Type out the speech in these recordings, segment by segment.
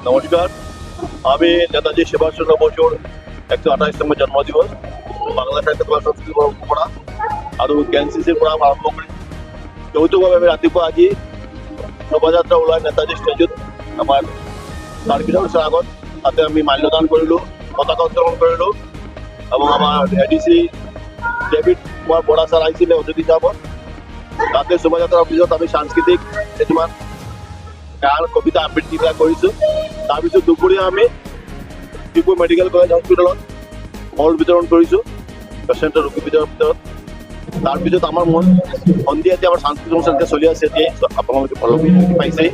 নমস্কাৰ। আমি নেতাজী সুভাষচন্দ্ৰ বসুৰ 128তম জন্মদিৱস বাংলা সাহিত্য কলা সংস্কৃতিৰ পৰা আৰু এনচিচিৰ পৰা আৰম্ভ কৰি যৌথভাৱে আমি ৰাতিপুৱা আজি শোভাযাত্ৰা ওলাই নেতাজী ষ্টেজত আমাৰ চাৰ্কিট হাউচৰ আগত তাতে আমি মাল্যদান কৰিলোঁ, পতাকা উত্তোলন কৰিলোঁ এবং আমাৰ এডিচি ডেভিড কুমাৰ বৰা ছাৰ আহিছিলে অতিথি হিচাপত। তাতে শোভাযাত্ৰাৰ পিছত আমি সাংস্কৃতিক কিছুমান গান, কবিতা আবৃত্তিবিলাক কৰিছোঁ। তাৰপিছত দুপৰীয়া আমি ডিফু মেডিকেল কলেজ হস্পিটেলত ফল বিতৰণ কৰিছোঁ, পেচেণ্টৰ ৰোগী বিতৰণ ভিতৰত। তাৰপিছত আমাৰ মন সন্ধিয়া এতিয়া আমাৰ সাংস্কৃতিক অনুষ্ঠান এতিয়া চলি আছে, এতিয়া আপোনালোকে পাইছেই।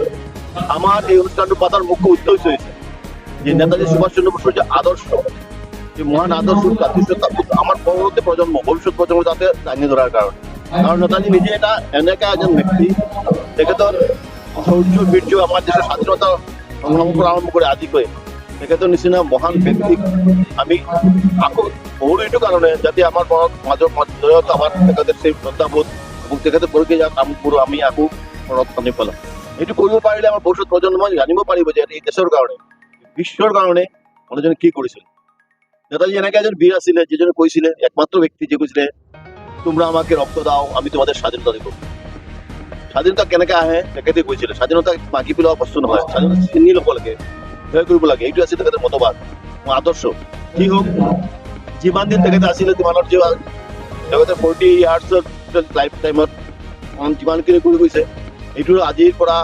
আমাৰ এই অনুষ্ঠানটো পাতাৰ মুখ্য উদ্দেশ্য হৈছে যে নেতাজী সুভাষচন্দ্ৰ বসুৰ যে আদৰ্শ, যে মহান আদৰ্শ আমাৰ পৰৱৰ্তী প্ৰজন্ম, ভৱিষ্যত প্ৰজন্ম যাতে দাঙি ধৰাৰ কাৰণে। কাৰণ নেতাজী নিজে এটা এনেকা এজন ব্যক্তি, তেখেতৰ শৌৰ্য বীৰ্য আমাৰ দেশৰ স্বাধীনতা সংগ্ৰামৰ পৰা আৰম্ভ কৰি আদি কৰি তেখেতৰ নিচিনা মহান ব্যক্তিক আমি আকৌ বহু এইটো কাৰণে যাতে আমাৰ মনত মাজৰ জৰিয়তে আমাৰ তেখেতৰ সেই শ্ৰদ্ধাবোধ এবং তেখেতে কৰি যোৱা কামবোৰ আমি আকৌ মনত আনি পেলাম। এইটো কৰিব পাৰিলে আমাৰ ভৱিষ্যত প্ৰজন্মই জানিব পাৰিব যে এই দেশৰ কাৰণে, বিশ্বৰ কাৰণে মানুহজনে কি কৰিছিল। নেতাজী এনেকে এজন বীৰ আছিলে যিজনে কৈছিলে, একমাত্ৰ ব্যক্তি যে কৈছিলে, তোমৰা আমাকে ৰক্ত দাও, আমি তোমাদেৰ স্বাধীনতা দিব। স্বাধীনতা কেনেকে আহে তেখেতে কৈছিলে, স্বাধীনতা মাগি পেলোৱা বস্তু নহয়, স্বাধীনতা চিনি ল'ব লাগে, ভয় কৰিব লাগে। এইটো আছিল তেখেতৰ মতবাদ, আদৰ্শ। যি হওক, যিমান দিন তেখেতে আছিলে তিমানৰ যে তেখেতে 40 ইয়াৰ্ছৰ লাইফ টাইমত যিমানখিনি কৰি গৈছে, এইটো আজিৰ পৰা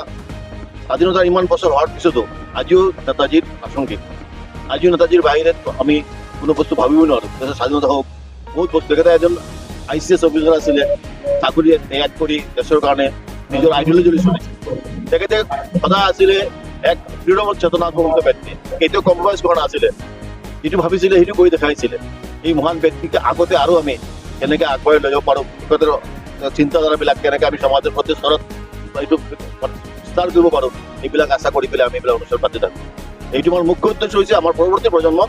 স্বাধীনতাৰ ইমান বছৰ হোৱাৰ পিছতো আজিও নেতাজীৰ প্ৰাসংগিক। আজিও নেতাজীৰ বাহিৰে আমি কোনো বস্তু ভাবিব নোৱাৰোঁ। দেশৰ স্বাধীনতা হওক, বহুত বস্তু। তেখেতে এজন আইচিএছ অফিচাৰ আছিলে, চাকৰি ত্যাগ কৰি দেশৰ কাৰণে নিজৰ আইডিয়লজি চলিছিল। তেখেতে সদায় আছিলে এক দৃঢ় চেতনাত্মক ব্যক্তি, কেতিয়াও কম্প্ৰমাইজ কৰা নাছিলে। যিটো ভাবিছিলে সেইটো কৰি দেখাইছিলে। এই মহান ব্যক্তিকে আগতে আৰু আমি কেনেকে আগবঢ়াই লৈ যাব পাৰোঁ, তেখেতৰ চিন্তাধাৰাবিলাক কেনেকে আমি সমাজৰ প্ৰতি স্তৰত এইটো বিস্তাৰ কৰিব পাৰোঁ, এইবিলাক আশা কৰি পেলাই আমি এইবিলাক অনুষ্ঠান পাতি থাকোঁ। এইটো আমাৰ মুখ্য উদ্দেশ্য হৈছে আমাৰ পৰৱৰ্তী প্ৰজন্মক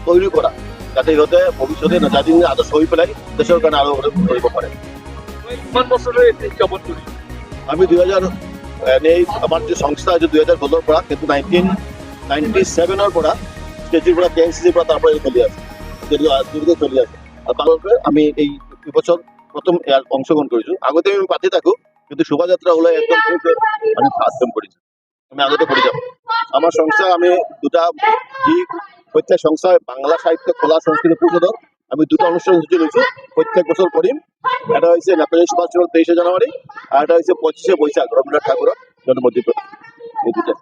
তৈৰী কৰা, যাতে সিহঁতে ভৱিষ্যতে নেতাজীৰ আদৰ্শ হৈ পেলাই দেশৰ কাৰণে আৰু কৰিব পাৰে। কিমান বছৰ ধৰি এইটো উদযাপন কৰিছে? আমি 2000 এনেই আমাৰ যে সংস্থা আছে 2016ৰ পৰা, কিন্তু 1997ৰ পৰা ষ্টেজৰ পৰা, কেএনচিচিৰ পৰা, তাৰ পৰা এইটো চলি আছে, আজিলৈকে চলি আছে। আৰু তাৰ বাবে আমি এই বছৰ প্ৰথম ইয়াত অংশগ্ৰহণ কৰিছোঁ। আগতে আমি পাতি থাকোঁ, কিন্তু শোভাযাত্ৰা ওলাই একদম আমি ফাৰ্ষ্ট কৰিছোঁ। আমি আগতে কৰি যাম। আমাৰ সংস্থা আমি দুটা যি প্ৰত্যেক সংস্থা বাংলা সাহিত্য কলা সংস্কৃতি পৰিষদৰ আমি দুটা অনুষ্ঠান সূচী লৈছোঁ, প্ৰত্যেক বছৰ কৰিম। এটা হৈছে নেতাজী সুভাষ চন্দ্ৰ 23শে জানুৱাৰী আৰু এটা হৈছে 25শে বৈশাখ, ৰবীন্দ্ৰনাথ ঠাকুৰৰ জন্মদিৱস। এই দুটা।